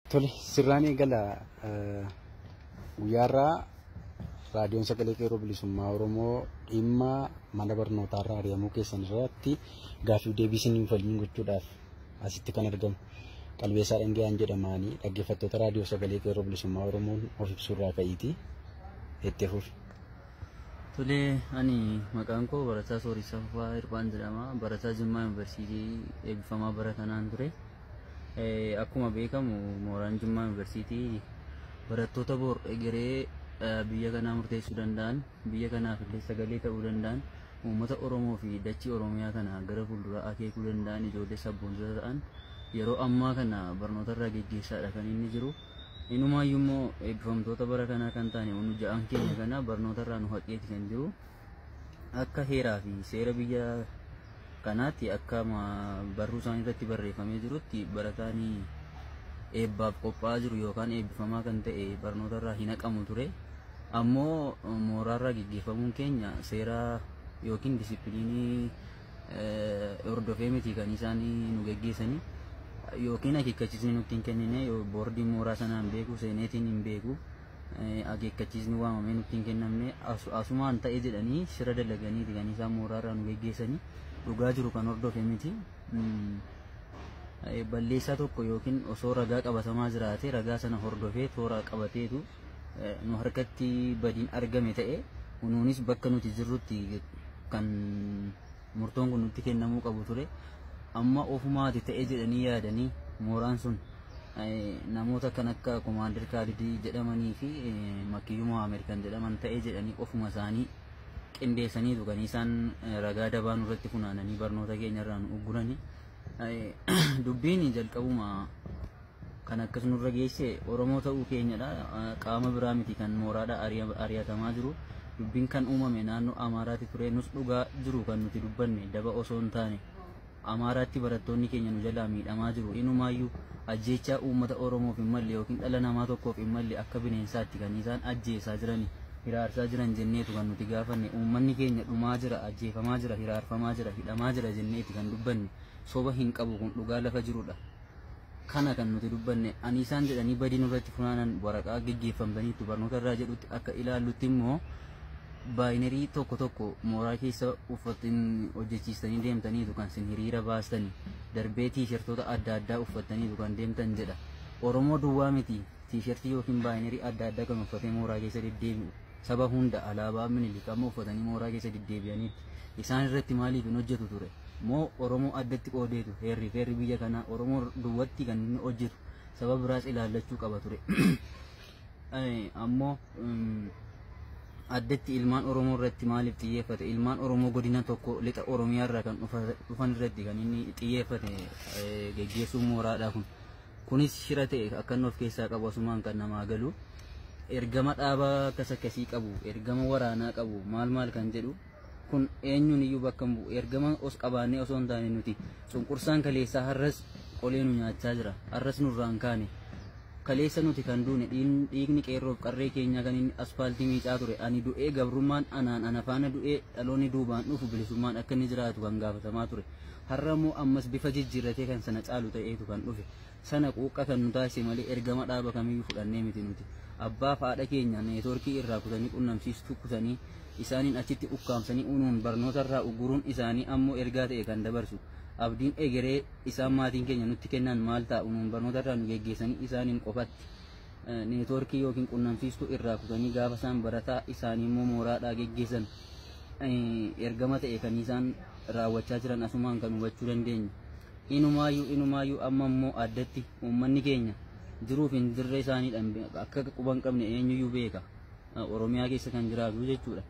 Tole, sirraan eegala. Guyyaarraa raadiyoon Sagalee Qeerroo Bilisummaa Oromoo dhimma mana barnootaarraa ari'amuu keessan irratti gaaffii deebii isin waliin gochuudhaaf asitti kan argamu. Qalbeessaa Dhangiyaan jedhamaanii dhaggeeffattoota raadiyoo Sagalee Qeerroo Bilisummaa Oromoon of ibsuurraa ka'iiti. Itti fufi. Tole, ani maqaan koo Barataa Soorisaa Fufaa Hirphaan jedhama. Barataa Jimmaa Yuunivarsiitii eebbifamaa bara kanaan ture. Akkuma beekamu mooraan Jimmaa Yuunivarsiitii barattoota bor egeree biyya kanaa murteessuu danda'an, biyya kanaaf illee sagalee ta'uu danda'an, uummata Oromoo fi dachii Oromiyaa kana gara fuulduraa akeekuu danda'an, ijoollee sabboontota ta'an yeroo ammaa kana barnoota irraa geggeessaadha kan inni jiru. Inumaayyuu immoo eebbifamtoota bara kanaa kan taane nu ja'an keenya kana barnoota irraa nu haqeeti kan jiru. Akka heeraa fi seera biyya kanaatti, akka barruu isaanii irratti barreeffamee jirutti, barataan eebbaaf qophaa'aa jiru yookaan eebbifamaa kan ta'e barnoota irraa hin haqamu ture. Ammoo mooraarraa geggeeffamuun keenya seera yookiin disipiliinii hordofee miti kan isaan nu geggeessanii, yookiin akeekkachiisni nutti hin kennine. Boordiin mooraa sanaan beeku, seeneetiin hin beeku, akeekkachiisni waamamee nutti hin kennamne. Asumaan ta'e jedhanii shira dalaganiiti kan isaan mooraarraa nu geggeessanii. Dhugaa jiru kan hordofe miti. Balleessaa tokko yookiin osoo ragaa qabatamaa jiraate, ragaa sana hordofee toora qabateetu nu harkatti badiin argame ta'e, nuunis bakka nuti jirrutti kan murtoon kun nutti kennamuu qabu ture. Amma ofumaati ta'e jedhanii yaadanii mooraan sun namoota kan akka Komaander Kaalidii jedhamanii fi Makiyyuu Mohaammed kan jedhaman ta'e jedhanii ofuma isaanii qindeessaniitu kan isaan ragaa dabaa nurratti funaananii barnoota keenya irraa nu ugguranii. Dubbiin jalqabuma kan akkas nurra geesse Oromoo ta'uu keenyadha. Qaama biraa miti kan mooraadha ari'atamaa jiru. Dubbiin kan uumame naannoo Amaaraatti ture. Nus dhugaa jiru kan nuti dubbanne daba osoo hin taane, Amaaraatti barattoonni keenya nu jalaa miidhamaa jiru. Inumaayyuu ajjeechaa uummata Oromoof hin malle yookiin dhala namaa tokkoof hin malle akka bineensaatti kan isaan ajjeesaa jirani, hiraarsaa jiran jenneetu kan nuti gaafanne. Uummanni keenya dhumaa jira, ajjeefamaa jira, hiraarfamaa jira, hidhamaa jira jenneeti kan dubbanne. Soba hin qabu, kun dhugaa lafa jirudha. Kana kan nuti dubbanne ani isaan jedhanii badii nurratti funaanan waraqaa geggeeffamtaniitu barnoota irraa jedhutti akka ilaallutti immoo baayinarii tokko tokko mooraa keessa uffatin hojjechiistanii deemtaniitu kan sin hiriira baastanii, darbee tiishertoota adda addaa uffattaniitu kan deemtan jedha. Oromoo duwwaa miti tiishertii yookiin baayinarii adda addaa kan uffatee mooraa keessa deddeebi'u. Saba hunda alaabaa Minilik amma uffatanii mooraa keessa deddeebi'aniitti. Isaan irratti maaliif hin hojjetu ture? Moo Oromoo addatti qoodeetu heerri feerri biyya kanaa Oromoo duwwatti kan inni hojjetu, saba biraas ilaallachuu qaba ture. Ammoo addatti ilmaan Oromoo irratti maaliif xiyyeeffate? Ilmaan Oromoo godina tokko lixa Oromiyaa irraa kan dhufan irratti kan inni xiyyeeffate geggeessuun mooraadha kun. Kunis shira ta'e akka inni of keessaa qabu asumaan kan namaa galu. Ergama dhaabaa akkas akkasii qabu, ergama waraanaa qabu, maal maal kan jedhu kun eenyuun iyyuu bakka hin bu'u. Ergama os qabaannee osoo hin taane, nuti cunqursaan kaleessaa har'as qolee nu nyaachaa jira. Har'as nurraa hin kaane. Kaleessa nuti kan duune, dhiigni qeerroof qarree keenyaa kan inni aspaaltii miicaa ture, ani du'ee gabrummaan anaan ana faana du'ee dhaloonni duubaan dhufu bilisummaan akka inni jiraatu kan gaafatamaa ture. Har'a immoo ammas bifa jijjiirratee kan sana caalu ta'eetu kan dhufe. Sana quuqqa kan nu taasise malee ergama dhaaba kamiyyuu fudhannee miti nuti. Abbaa fi haadha keenya neetworkii irraa kutanii, qunnamsiistuu kutanii, isaaniin achitti ukkaamsanii unuun barnoota irraa uguruun isaanii ammoo ergaa ta'e kan dabarsu. Abdiin egeree isaan maatiin keenya nutti kennan maal ta'a? Unuun barnoota irraa nu geggeessanii isaaniin qofatti neetworkii yookiin qunnamsiistuu irraa kutanii gaafa isaan barataa isaanii immoo mooraadhaa geggeessan, ergama ta'e kan isaan raawwachaa jiran asumaan kan hubachuu dandeenya. Inumaayyuu amma immoo addatti uummanni keenya jiruuf hin jirre isaaniidhaan akka quba hin qabne eenyuyyuu beeka. Oromiyaa keessa kan jiraatu jechuudha.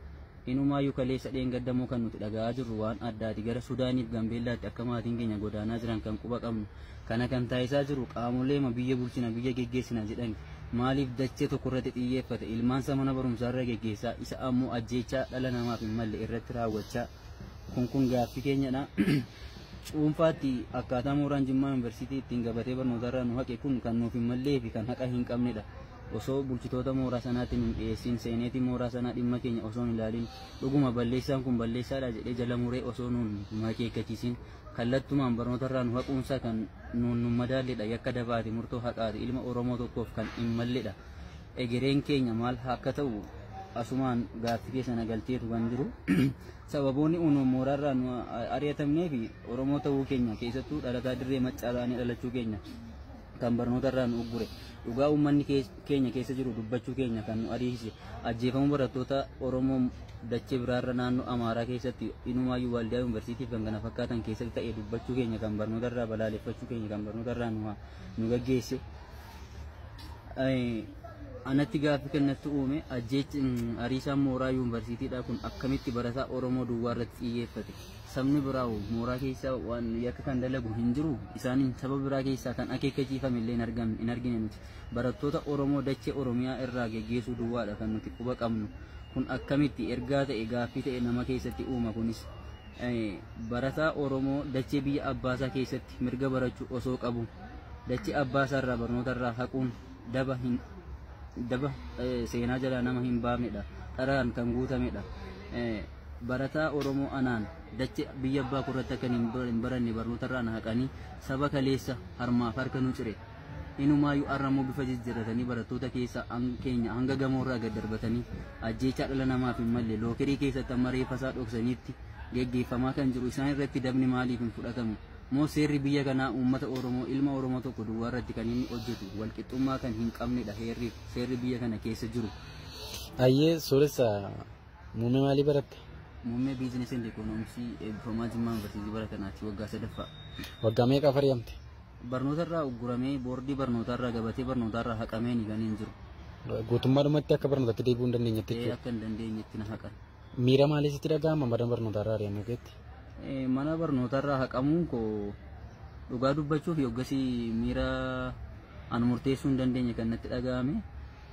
Inumaayyuu kaleessa dheengaddamoo kan nuti dhaga'aa jirru waan addaati. Gara Sudaaniif Gambeellaatti akka maatiin keenya godaanaa jiran kan quba qabnu. Kana kan taasisaa jiru qaamolee biyya bulchina, biyya geggeessina jedhan maaliif dachee tokko irratti xiyyeeffate? Ilmaansa mana barumsaa irra geggeessaa, isa ammoo ajjeechaa dhala namaaf hin malle irratti raawwachaa. Kun gaaffii keenyadha. Cuunfaatti akkaataa mooraan Jimmaa Yuunivarsiitii ittiin gabatee barnootarraa nu haqe kun kan nuuf hin mallee fi kan haqa hin qabnedha. Osoo bulchitoota mooraa sanaatiin hin dhiyeessin, seeneetii mooraa sanaa dhimma keenya osoo hin ilaalin, dhuguma balleessaan kun balleessaadha jedhee jala muree osoo nuun hin akeekkachiisin Kallattumaan barnootarraa nu haquunsaa kan nuun nu madaalledha. Yakka dabaati, murtoo haqaati, ilma Oromoo tokkoof kan hin malledha. Egereen keenya maal akka ta'u asumaan gaaffii keessa nagalteetu kan jiru. Sababoonni uunu mooraarraa nu ari'atamnee fi Oromoo ta'uu keenya, keessattuu dhalataa dirree maccaa ta'anii dhalachuu keenya kan barnootarraa nu uggure, dhugaa uummanni keenya keessa jiru dubbachuu keenya kan nu ariisise, ajjeefamuu barattoota Oromoo dachee biraarra naannoo Amaaraa keessatti, inumaayyuu Waldiyaa Yuunivarsiitiif kan kana fakkaatan keessatti ta'e dubbachuu keenya kan barnootarraa balaaleffachuu keenya kan barnootarraa nu gaggeesse. Anatti gaaffii kennatti uume ajjeechi ariisaan mooraa yuunivarsiitiidha kun akkamitti barataa Oromoo duwwaa irratti xiyyeeffate? Sabni biraa mooraa keessa waan yakka kan dalagu hin jiru? Isaaniin saba biraa keessaa kan akeekkachiifame illee hin argine. Nuti barattoota Oromoo dachee Oromiyaa irraa geggeessuu duwwaadha kan nuti quba qabnu. Kun akkamitti ergaa ta'e gaaffii ta'e nama keessatti uuma. Kunis barataa Oromoo dachee biyya abbaasaa keessatti mirga barachuu osoo qabu dachee abbaasaa irraa barnoota irraa haquun daba hin daba seenaa jalaa nama hin baafnedha. Dharaan kan guutamedha. Barataa Oromoo anaan dachee biyya abbaa korratti akka hin baranne barnoota irraa na haqanii, saba kaleessa harmaaf harka nu cire, inumaayyuu arrammoo bifa jijjiirratanii barattoota keessa keenya hanga gamoorraa gad darbatanii ajjeechaa dhala namaaf hin malle lookerii keessatti amma reeffa isaa dhoksaniitti geggeeffamaa kan jiru, isaan irratti dabni maaliif hin fudhatamu? Moo seerri biyya kanaa uummata Oromoo, ilma Oromoo tokko duwwaa irratti kan inni hojjetu walqixxummaa kan hin qabnedha heerri seerri biyya kana keessa jiru? Ayyee Sooressa, muummee maalii baratte? Muummee Business and Economics, eebbifamaa Jimmaa Yuunivarsiitii bara kanaatti, waggaa sadaffaa. Waggaa meeqa ari'amte? Barnoota irraa ugguramee, boordii barnootaa irraa, gabatee barnootaa irraa haqameen kan hin jiru. Guutummaadhumatti akka barnootatti deebi'uu hin dandeenyetti jechuudha. Akka hin dandeenyetti na haqan. Miira maalii sitti dhaga'ama mana barnootaa irraa ari'amuu keetti? Mana barnootaa irraa haqamuun koo dhugaa dubbachuuf yoggasii miira an murteessuu hin dandeenye kan natti dhaga'ame.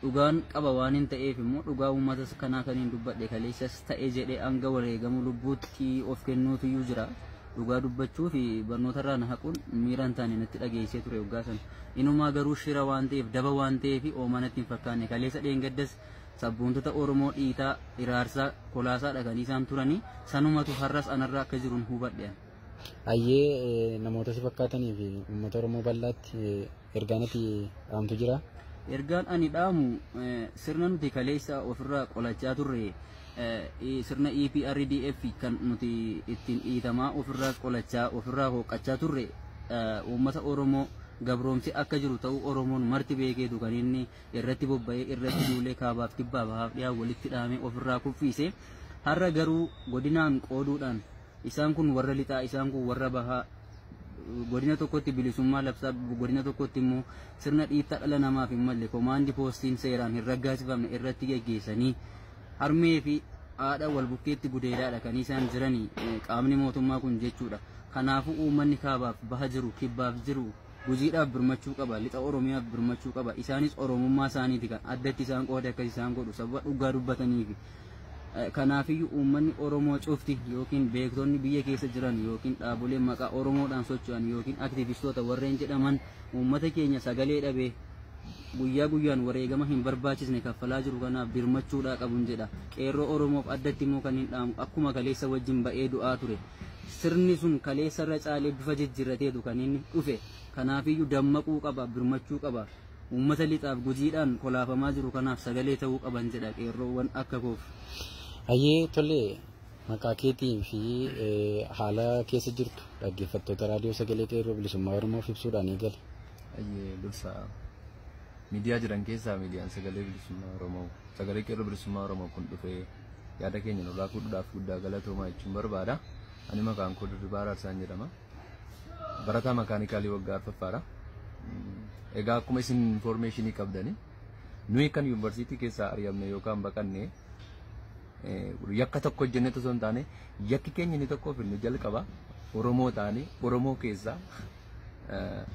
Dhugaan qaba waan hin ta'eef immoo dhugaa uummata kanaa kan hin dubbadhe kaleessas ta'e jedhee hanga wareegamu lubbuutti of kennuutu iyyuu jira. Dhugaa dubbachuu fi barnoota irraa na haquun miira hin taane natti dhageessee ture waggaa sana. Inumaa garuu shira waan ta'eef, daba waan ta'eef oomaa natti hin fakkaanne. Kaleessa dheengaddas sabboontota Oromoo dhiitaa, iraarsaa, kolaasaadha kan isaan turanii, sanumatu har'as anarraa akka jiruun hubadhe. Ayyee, namoota si fakkaatanii fi uummata Oromoo bal'aatti ergaan ati dhaamtu jira? Ergaan ani dhaamu, sirna nuti kaleessa ofirraa qolachaa turre, sirna EPRDF kan nuti ittiin dhiitamaa ofirraa qolachaa ofirraa hooqachaa turre, uummata Oromoo gabroomsi akka jiru ta'uu Oromoon marti beekeetu kan inni irratti bobba'ee irratti duulee kaabaaf kibbaa bahaaf dhiyaa walitti dhahamee ofirraa kuffise. Har'a garuu godinaan qooduudhaan isaan kun warra lixaa, isaan kun warra bahaa, godina tokkotti bilisummaa labsaa, godina tokkotti immoo sirna dhiittaa dhala namaaf hin malle komaandi poostiin seeraan hin raggaasifamne irratti geggeessanii harmee fi haadha wal bukkeetti gudeedaadha kan isaan jiranii qaamni mootummaa kun jechuudha. Kanaafuu uummanni kaabaaf baha jiru, kibbaaf jiru, Gujiidhaaf birmachuu qaba, lixa Oromiyaaf birmachuu qaba. Isaanis Oromummaa isaaniiti kan addatti isaan qooda akkas isaan godhu sababa dhugaa dubbataniifi. Kanaafiyyuu uummanni Oromoo cufti yookiin beektonni biyya keessa jiran yookiin dhaaboleen maqaa Oromoodhaan socho'an yookiin aktivistoota warreen jedhaman uummata keenya sagalee dhabee guyyaa guyyaan wareegama hin barbaachisne kaffalaa jiru kanaaf birmachuudhaa qabun jedha. Qeerroo Oromoof addatti immoo kan hin dhaamu, akkuma kaleessa wajjin ba'ee du'aa ture. Sirni sun kaleessa irra caalee bifa jijjiirrateetu kan inni dhufe. Kanaafiyyuu dammaquu qaba, birmachuu qaba. Uummata lixaaf Gujiidhaan kolaafamaa jiru kanaaf sagalee ta'uu qaban jedha qeerroowwan akka koof. Ayyee tole, maqaa keetii fi haala keessa jirtu dhaggeeffattoota raadiyoo sagalee qeerroo bilisummaa Oromoof ibsuudhaan eegale. Ayyee, dursa miidiyaa jiran keessaa miidiyaan sagalee bilisummaa Oromoo, sagalee qeerroo bilisummaa Oromoo kun dhufee yaada keenya nurraa fuudhuudhaaf guddaa galatoomaa jechuun barbaada. Ani maqaan koo Dirribaa Araarsaan jedhama. Barataa makaanikaalii waggaa arfaffaadha. Egaa akkuma isin information qabdani, nuyi kan yuunivarsiitii keessaa ari'amne yookaan baqanne yakka tokko hojjennee osoo hin taane, yakki keenya inni tokkoof inni jalqaba Oromoo taane Oromoo keessaa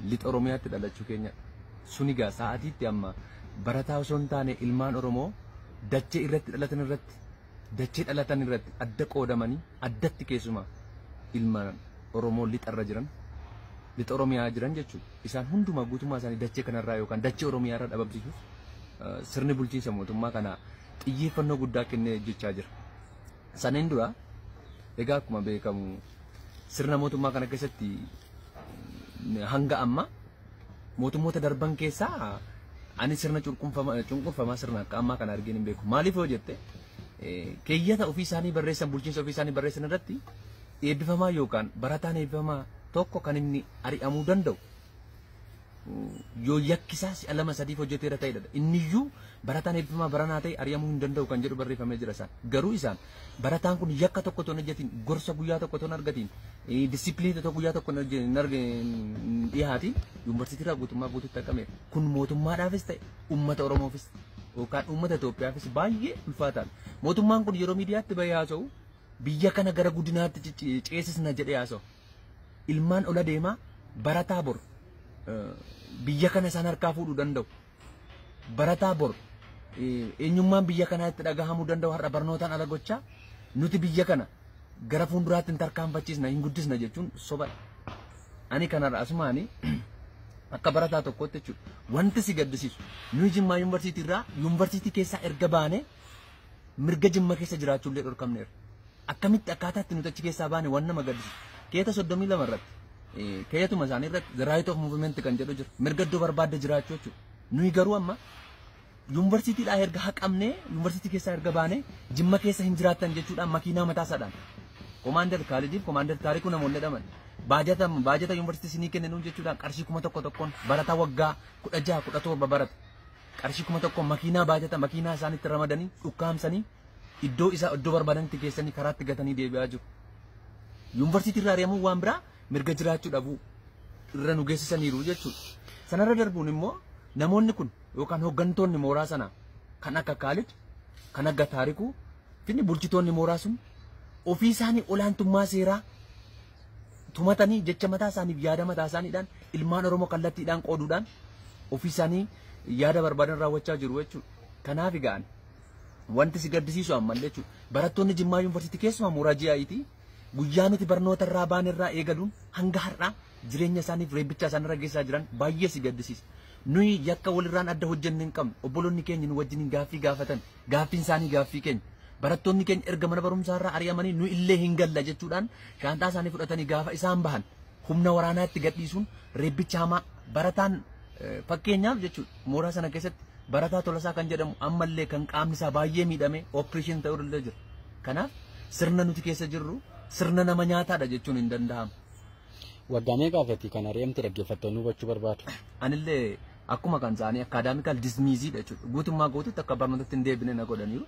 lixa Oromiyaatti dhalachuu keenya. Suni egaa sa'aatiitti amma barataa osoo hin taane ilmaan Oromoo dachee irratti dhalatan irratti, dachee dhalatan irratti adda qoodamanii, addatti keessumaa ilmaan Oromoo lixarra jiran, lixa Oromiyaa jiran jechuudha. Isaan hundumaa guutummaa isaanii dachee kanarraa yookaan dachee Oromiyaa irraa dhabamsiisuuf sirni bulchiinsa mootummaa kana xiyyeeffannoo guddaa kennee hojjechaa jira. Saneen dura egaa akkuma beekamu Sirna mootummaa kana keessatti hanga amma mootummoota darban keessaa ani sirna cunqurfamaa sirna akka ammaa kana argeen hin beeku. Maaliif yoo jette keeyyata ofii isaanii barreessan bulchiinsa ofii isaanii barreessan irratti eebbifamaa yookaan barataan eebbifamaa tokko kan inni ari'amuu danda'u yoo yakkisaa si'a 2 3 hojjeteera ta'edha. Inniyyuu barataan eebbifamaa baranaa ta'e ari'amuu hin danda'u kan jedhu barreeffamee jira isaan. Garuu isaan barataan kun yakka tokko otoo hin hojjetiin, gorsa guyyaa tokko otoo hin argatiin, disipiliinii tokko guyyaa tokko hin dhihaatiin yuunivarsiitii irraa guutummaa guutuutti haqameera. Kun mootummaadhaafis ta'e uummata Oromoofis yookaan uummata Itoophiyaafis baay'ee ulfaataadha. Mootummaan kun yeroo miidiyaatti bahee haasa'u biyya kana gara guddinaatti ceesisna jedhee haasa'u. Ilmaan ola deemaa barataa bor biyya kana isaan harkaa fuudhuu danda'u. Barataa bor eenyummaan biyya kanaatti dhagahamuu danda'u har'a barnootaan ala gochaa nuti biyya kana gara fuulduraatti hin tarkaanfachiisna hin guddisna jechuun sobadha. Ani kanarra asumaani akka barataa tokkootti jechuudha. Wanti si gaddisiisu nuyi Jimmaa yuunivarsiitii irraa yuunivarsiitii keessaa erga baane mirga Jimma keessa jiraachuullee dhorkamneerra. Akkamitti akkaataa itti nuti achi keessaa baane waan nama gaddisiisu. Keeta 32 irratti keeyatuma isaanii irratti the right of movement kan jedhu jira. Mirga iddoo barbaadde jiraachuu jechuudha. Nuyi garuu amma yuunivarsiitiidhaa erga haqamnee yuunivarsiitii keessaa erga baane Jimma keessa hin jiraattan jechuudhaan makiinaa mataa isaadhaan Komaander Kaalidiif Komaander Taarikuu namoonni jedhaman baajata yuunivarsiitii isinii kenninuun jechuudhaan qarshii 1000 barataa waggaa 16 17 barata qarshii 1000 makiinaa baajata makiinaa isaanitti ramadanii dhukkaamsanii iddoo isaa iddoo barbaadanitti geessanii karaatti gatanii deebi'aa jiru. Yuunivarsiitii irraa ari'amuun waan biraa mirga jiraachuu dhabuu irra nu geessisaniiru jechuudha. Sanarra darbuun immoo namoonni kun yookaan hooggantoonni mooraa sanaa kan akka Kaalid, kan akka Taarikuu fi bulchitoonni mooraa sun ofii isaanii olaantummaa seeraa tumatanii jecha mataa isaaniif yaada mataa isaaniidhaan ilmaan Oromoo kallattiidhaan qooduudhaan ofii isaanii yaada barbaadan raawwachaa jiru jechuudha. Kanaaf egaan wanti si gaddisiisu ammallee jechuudha. Barattoonni Jimmaa yuunivarsiitii keessumaa mooraa GIT guyyaa nuti barnoota irraa baane irraa eegaluun hanga har'aa jireenya isaaniif reebbicha isaanirra geessaa jiran baay'ee si gaddisiisa. Nuyi yakka walirraan adda hojjenne hin qabnu. Obboloonni keenya nu wajjin gaaffii gaafatan. Gaaffiin isaanii gaaffii keenya. Barattoonni keenya erga mana barumsaa irraa ari'amanii nu illee hin galla jechuudhaan shaantaa isaanii fudhatanii gaafa isaan bahan humna waraanaatti gadhiisuun reebbicha hamaa barataan fakkeenyaaf jechuudha mooraa sana keessatti barataa Tolasaa kan jedhamu ammallee kan qaamni isaa baay'ee miidhame opereeshin ta'uu danda'e jira. Kanaaf sirna nuti keessa jirru sirna nama nyaataadha jechuun hin danda'amu. Waggaa meeqaafati kan ari'amte dhaggeeffattoonni hubachuu barbaadu? Anillee akkuma kan isaanii akaadaamikaal dismiiziidha jechuudha. Guutummaa guutuutti akka barnootatti hin deebine na godhaniiru.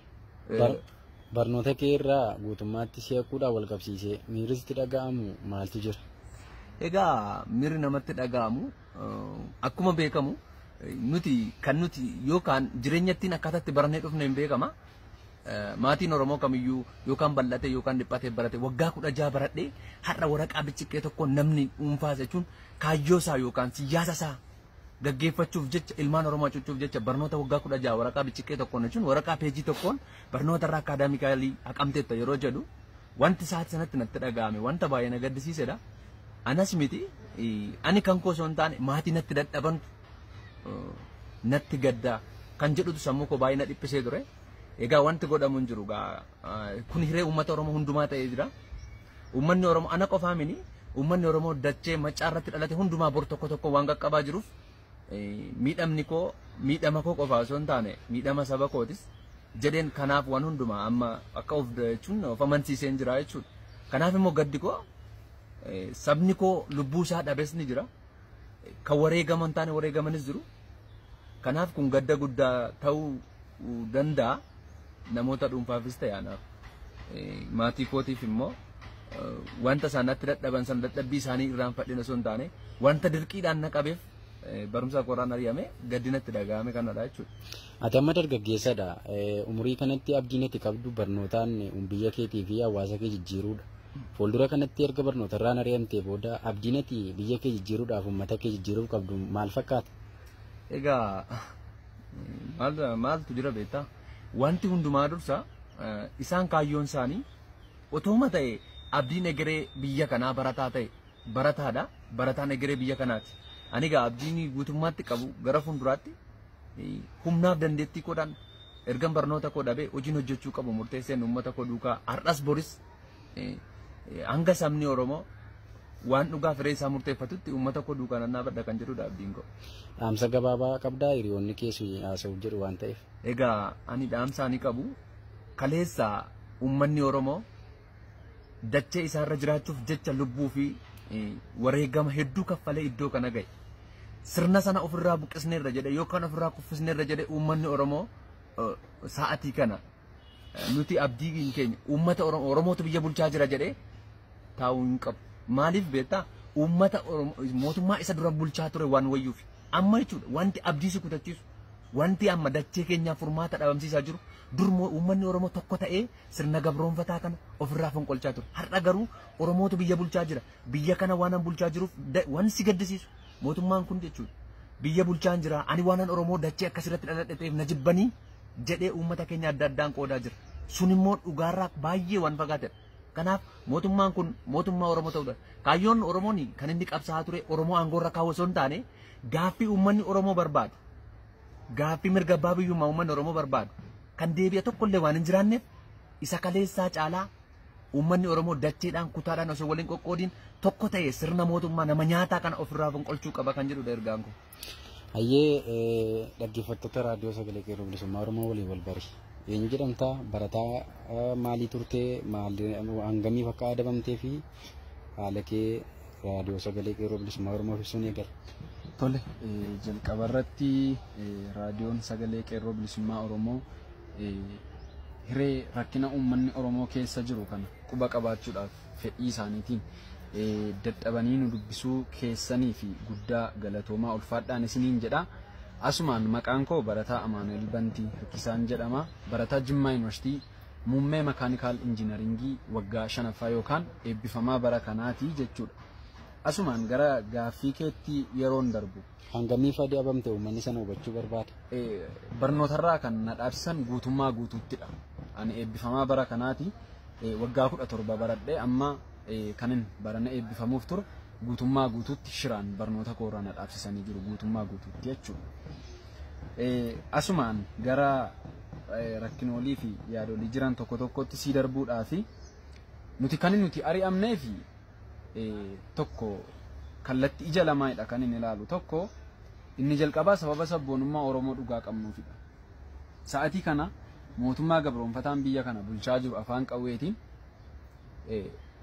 Barnoota kee irraa guutummaatti si'aquudhaan wal qabsiisee miirri sitti dhaga'amu maaltu jira? Egaa miirri namatti dhaga'amu akkuma beekamu nuti kan nuti yookaan jireenyattiin akkaataatti barannee dhufne hin beekama. Maatiin Oromoo kamiyyuu yookaan bal'ate yookaan dhiphatee barate waggaa 16 baradhee har'a waraqaa bicciqqee tokko namni dhuunfaas jechuun kaayyoo isaa yookaan siyaasa isaa gaggeeffachuuf jecha ilmaan Oromoo cuucuuf jecha barnoota waggaa 16 waraqaa bicciqqee tokkoon jechuun waraqaa peejii tokkoon barnoota irraa akaadaamikaalii haqamteetta yeroo jedhu wanti sa'aatii sanatti natti dhaga'ame wanta baay'ee na gaddisiisedha. Anas miti ani kan koo osoo hin taane maatii natti dadhabantu natti gaddaa kan jedhutu sammuu koo baay'ee na dhiphisee ture. Egaa wanti godhamu hin jiru kun hiree uummata Oromoo hundumaa ta'ee jira. Uummanni Oromoo ana qofaa mini uummanni Oromoo dachee macaa irratti dhalate hundumaa bor tokko tokko waan qaqqabaa jiruuf miidhamni koo miidhama koo qofaa osoo hin taane miidhama saba kootis jedheen kanaaf waan hundumaa amma akka of jechuun of amansiiseen jira jechuudha. Kanaaf immoo gaddi koo sabni koo lubbuu isaa dhabes ni jira. Kan wareegaman taane wareegamanis jiru. Kanaaf kun gadda guddaa ta'uu danda'a. Namoota dhuunfaafis ta'e anaaf maatii kootiif immoo wanta isaan natti dadhaban sana dadhabbii isaanii irraanfadheen osoo hin taane wanta dirqiidhaan na qabeef barumsa qoraan ari'ame gaddi natti dhaga'ame kanadha jechuudha. Ati amma dargaggeessadha. Umurii kanatti abdiin ati qabdu barnootaan biyya keetii fi hawaasa kee jijjiiruudha. Fuuldura kanatti erga barnoota irraan ari'amtee booda abdiin ati biyya kee jijjiiruudhaaf uummata kee jijjiiruuf qabdu maal fakkaata? Egaa maaltu jira beektaa? Wanti hundumaa dursa isaan kaayyoon isaanii otooma ta'e abdiin egeree biyya kanaa barataa ta'e barataadha. Barataan egeree biyya kanaati. Ani egaa abdiin guutummaatti qabu gara fuulduraatti humnaaf dandeettii koodhaan ergan barnoota koo dhabee hojiin hojjechuu qabu murteesseen uummata koo duukaa har'as boris hanga sabni Oromoo waan dhugaa firee isaa murteeffatutti uummata koo duukaa nan dhaabadha kan jedhudha abdiin koo. Dhaamsa gabaabaa qabdaa hiriyoonni keessu haasa'uuf jedhu waan ta'eef. Egaa ani dhaamsa ani qabu kaleessa uummanni Oromoo dachee isaarra jiraachuuf jecha lubbuu fi wareegama hedduu kaffalee iddoo kana ga'e. Sirna sana ofirraa buqqisneerra jedhe yookaan ofirraa kuffisneerra jedhe uummanni Oromoo sa'atii kana nuti abdii keenya uummata Oromootu biyya bulchaa jira jedhee taa'uu hin qabu. Maaliif beektaa uummata Oromoo mootummaa isa dura bulchaa ture waan wayyuuf amma jechuudha wanti abdii si kutachiisu wanti amma dachee keenyaaf furmaata dhabamsiisaa jiru dur uummanni Oromoo tokko ta'ee sirna gabroonfataa kana ofirraa fonqolchaa ture. Har'a garuu Oromootu biyya bulchaa jira. Biyya kana waan bulchaa jiruuf waan si gaddisiisu mootummaan kun jechuudha. Biyya bulchaan jira ani waanan Oromoo dachee akkasirratti dhaladhe ta'eef na jibbanii jedhee uummata keenya adda addaan qoodaa jira. Sun immoo dhugaarraa baay'ee waan fagaatedha. Kanaaf mootummaan kun mootummaa Oromoo ta'uudha. Kaayyoon Oromoon kan inni qabsaa'aa ture Oromoo aangoorra kaawwa osoo hin taane gaaffii uummanni Oromoo barbaadu. Gaaffii mirga abbaa biyyummaa uummanni Oromoo barbaadu. Kan deebi'a tokkollee waan hin jiraanneef isa kaleessaa caalaa uummanni Oromoo dacheedhaan kutaadhaan osoo waliin qoqqoodiin tokko ta'e sirna mootummaa nama nyaataa kana ofirraa fonqolchuu qaba kan jedhudha ergaan kun. Hayyee dhaggeeffattoota raadiyoo sagalee qeerroo bilisummaa Oromoo waliin wal bari. Eenyu jedhamta barataa maalii turtee hangamiif akka adabamtee fi haala kee raadiyoo sagalee qeerroo bilisummaa Oromoo ibsuun eegala. Tole jalqaba irratti raadiyoon sagalee qeerroo bilisummaa Oromoo hiree rakkina uummanni Oromoo keessa jiru kana quba qabaachuudhaaf fedhii isaaniitiin dadhabanii nu dubbisuu keessanii fi guddaa galatoomaa ulfaadhaan isiniin jedha. Asumaan maqaan koo barataa Amaanu'el Bantii Hirkisaan jedhama. Barataa Jimmaa Yuunivarsiitii muummee makaanikaal injiinaringii waggaa 5ffaa yookaan eebbifamaa bara kanaati jechuudha. Asumaan gara gaaffii keetti yeroon darbu. Hangamiif adabamte uummanni sana hubachuu barbaada? Barnootarraa kan na dhaabsisan guutummaa guutuuttidha. Ani eebbifamaa bara kanaati. Waggaa 17 baradhee amma kanin barana eebbifamuuf ture guutummaa guutuutti shiraan barnoota koorraa na dhaabsisanii jiru guutummaa guutuutti jechuudha. Asumaan gara rakkinoolii fi yaadolii jiran tokko tokkotti sii darbuudhaa fi nuti kan nuti ari'amnee fi tokko kallattii ija lamaanidha kan inni ilaalu. Tokko inni jalqabaa sababa sabboonummaa Oromoo dhugaa qabnuufidha. Sa'atii kana mootummaa gabroonfataan biyya kana bulchaa jiru afaan qawweetiin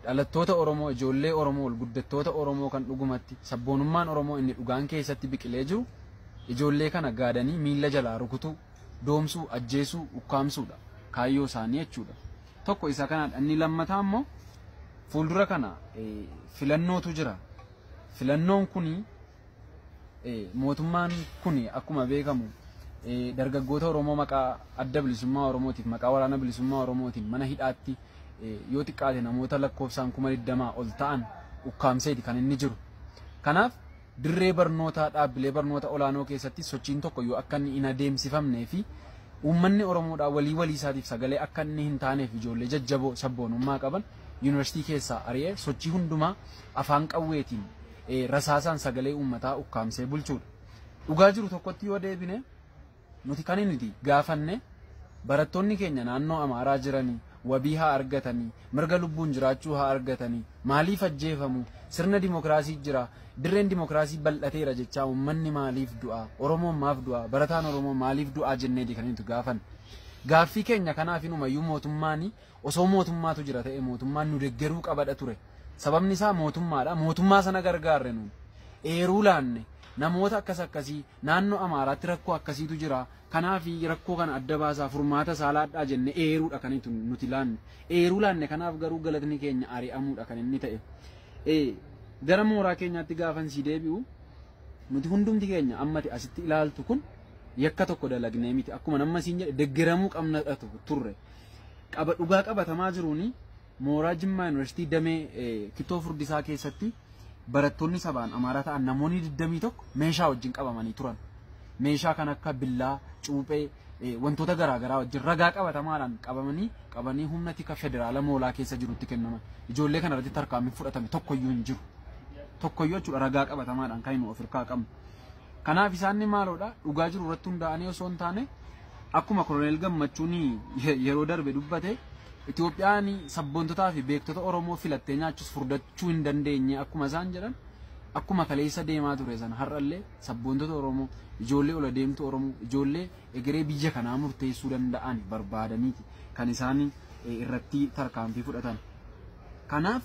dhalattoota Oromoo, ijoollee Oromoo, guddattoota Oromoo kan dhugumatti sabboonummaan Oromoo inni dhugaan keessatti biqilee jiru ijoollee kana gaadanii miilla jalaa rukutuu, doomsuu, ajjeesuu, ukkaamsuudha kaayyoo isaanii jechuudha. Tokko isa kanadha. Inni lammataa immoo fuuldura kana filannootu jira. Filannoon kuni mootummaan kuni akkuma beekamu dargaggoota Oromoo maqaa adda bilisummaa Oromootiif maqaa waraana bilisummaa Oromootiin mana hidhaatti yoo xiqqaate namoota lakkoofsaan 20,000 ol ta'an ukkaamseeti kan inni jiru. Kanaaf dirree barnootaa dhaabbilee barnoota olaanoo keessatti sochiin tokko yoo akka inni hin adeemsifamnee fi uummanni Oromoodhaa walii walii isaatiif sagalee akka inni hin taaneef ijoollee jajjaboo sabboonummaa qaban yuunivarsiitii keessaa ari'ee sochii hundumaa afaan qawweetiin rasaasaan sagalee uummataa ukkaamsee bulchuudha. Dhugaa jiru tokkotti yoo deebine nuti kan nuti gaafanne barattoonni keenya naannoo Amaaraa jiranii wabii haa argatanii, mirga lubbuun jiraachuu haa argatanii, maaliif ajjeefamu, sirna dimokiraasii jira, dirreen dimokiraasii bal'ateera jechaa uummanni maaliif du'a, Oromoon maaf du'a, barataan Oromoo maaliif du'a jenneeti kan nuti gaafanne. Gaaffii keenya kanaaf inumayyuu mootummaan osoo mootummaatu jira ta'e mootummaan nu deeggaruu qabadha ture. Sababni isaa mootummaadha. Mootummaa sana gargaarre nuun eeruu laanne namoota akkas akkasii naannoo Amaaraatti rakkoo akkasiitu jira. Kanaaf rakkoo kana adda baasaa furmaata saalaadhaa jenne eeruudha kan nuti laanne. Eeruu laanne kanaaf garuu galatni keenya ari'amuudha kan inni ta'e. Gara mooraa keenyaatti gaafan si deebi'u nuti hundumti keenya ammati asitti ilaaltu kun yakka tokko dalagnee miti. Akkuma nama siin jedhe deeggaramuu qabna turre. Qaba dhugaa qabatamaa jiruuni mooraa Jimmaa Yuunivarsiitii damee Kitoo Furdisaa keessatti barattoonni sabaan Amaaraa ta'an namoonni 21 meeshaa wajjin qabamanii turan. Meeshaa kan akka billaa, cuuphee, wantoota garaagaraa wajjin ragaa qabatamaadhaan qabanii humna tika federaala moolaa keessa jirutti kennaman. Ijoollee kana irratti tarkaanfiin fudhatame tokkoyyuu hin jiru. Tokkoyyuu jechuudha ragaa qabatamaadhaan kan inni of harkaa qabnu. Kanaaf isaan maaloodha dhugaa jiru irratti hundaa'anii osoo hin taane akkuma Koloneel Gammachuun yeroo darbe dubbate Itoophiyaan sabboontotaa fi beektota Oromoo filattee nyaachus furdachuu hin dandeenye akkuma isaan jedhan akkuma kaleessa deemaa ture sana har'allee sabboontota Oromoo ijoollee ola deemtu Oromoo ijoollee egeree biyya kanaa murteessuu danda'an barbaadaniiti kan isaan irratti tarkaanfii fudhatan. Kanaaf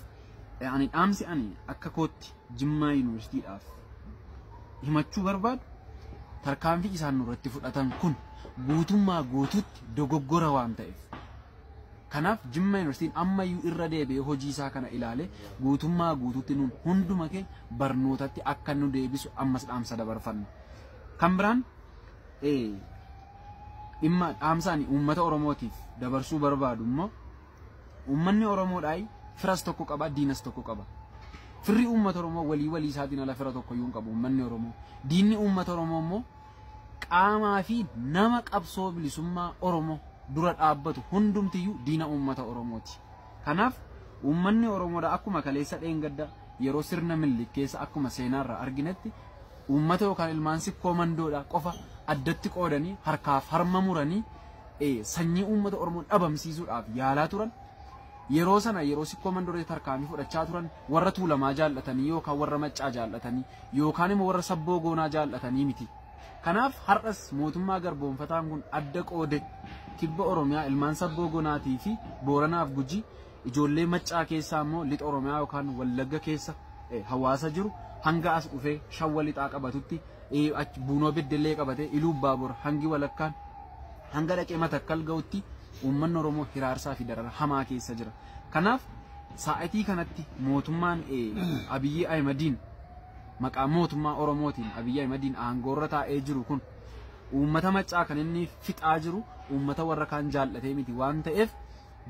ani dhaamsi ani akka kootti Jimmaa Yuunivarsiitiidhaaf himachuu barbaadu tarkaanfii isaan nurratti fudhatan kun guutummaa guutuutti dogoggora waan ta'eef. Kanaaf Jimma Yuunivarsiitiin ammayyuu irra deebi'ee hojii isaa kana ilaale guutummaa guutuutti nuun hunduma keenya barnootatti akka nu deebisu ammas dhaamsa dabarfanna. Kan biraan dhimma dhaamsa ani uummata Oromootiif dabarsuu barbaadu immoo uummanni Oromoodhaa firas tokko qaba diinas tokko qaba. Firri uummata Oromoo walii walii isaatiin ala fira tokko iyyuu hin qabu uummanni Oromoo. Diinni uummata Oromoo immoo qaamaa fi nama qabsoo bilisummaa Oromoo dura dhaabbatu hundumtiyyuu diina uummata Oromooti. Kanaaf uummanni Oromoodha akkuma kaleessa dheengadda yeroo sirna Minilik keessa akkuma seenaarraa arginetti uummata yookaan ilmaan sikkoo mandoodha qofa addatti qoodanii harkaaf harma muranii sanyii uummata Oromoo dhabamsiisuudhaaf yaalaa turan. Yeroo sana yeroo sikkoo mandooree tarkaanfii fudhachaa turan warra tuulamaa jaallatanii yookaan warra maccaa jaallatanii yookaan immoo warra sabboo goonaa jaallatanii miti. Kanaaf har'as mootummaa garboonfataan kun adda qoode kibba Oromiyaa ilmaan sabboo gonaatii fi Booranaaf Gujii ijoollee maccaa keessaa immoo lixa Oromiyaa yookaan Wallagga keessa hawaasa jiru hanga as dhufee shawwa lixaa qabatutti Buunoo Beddellee qabatee Iluu Baabur hangi walakkaan hanga dhaqee Matakkal ga'utti uummanni Oromoo hiraarsaa fi darara hamaa keessa jira. Kanaaf sa'atii kanatti mootummaan Abiyyi Ahimadiin maqaa mootummaa Oromootiin Abiyyi Ahimadiin aangoorra taa'ee jiru kun uummata maccaa kan inni fixaa jiru uummata warra kaan jaallatee miti waan ta'eef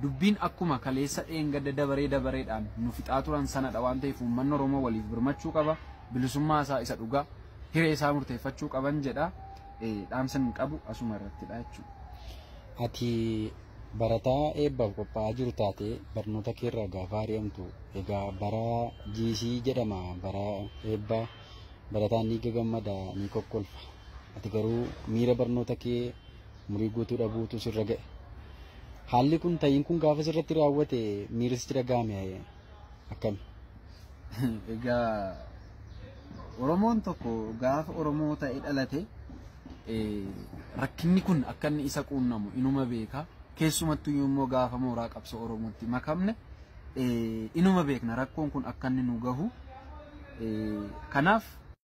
dubbiin akkuma kaleessa dheengadda dabaree dabareedhaan nu fixaa turan sanadha waan ta'eef uummanni Oromoo waliif birmachuu qaba bilisummaa isaa isa dhugaa hiree isaa murteeffachuu qaban jedha dhaamsa hin qabu asuma irrattidha jechuudha. Ati barataa eebbaaf qophaa'aa jiru taate barnoota keerraa gaafa ari'amtu egaa bara GC jedhama bara eebbaa barataan ni gagammada ni kokkolfa. Ati garuu miira barnoota kee umurii guutuu dhabuutu sirra ga'e. Haalli kun ta'iin kun gaafa sirratti raawwate miirri sitti dhaga'ame akkami? Egaa Oromoon tokko gaafa Oromoo ta'ee dhalate rakkinni kun akka inni isa quunnamu inuma beeka. Keessumattuu immoo gaafa mooraa qabsoo Oromootti makamne inuma beekna rakkoon kun akka inni nu gahu. Kanaaf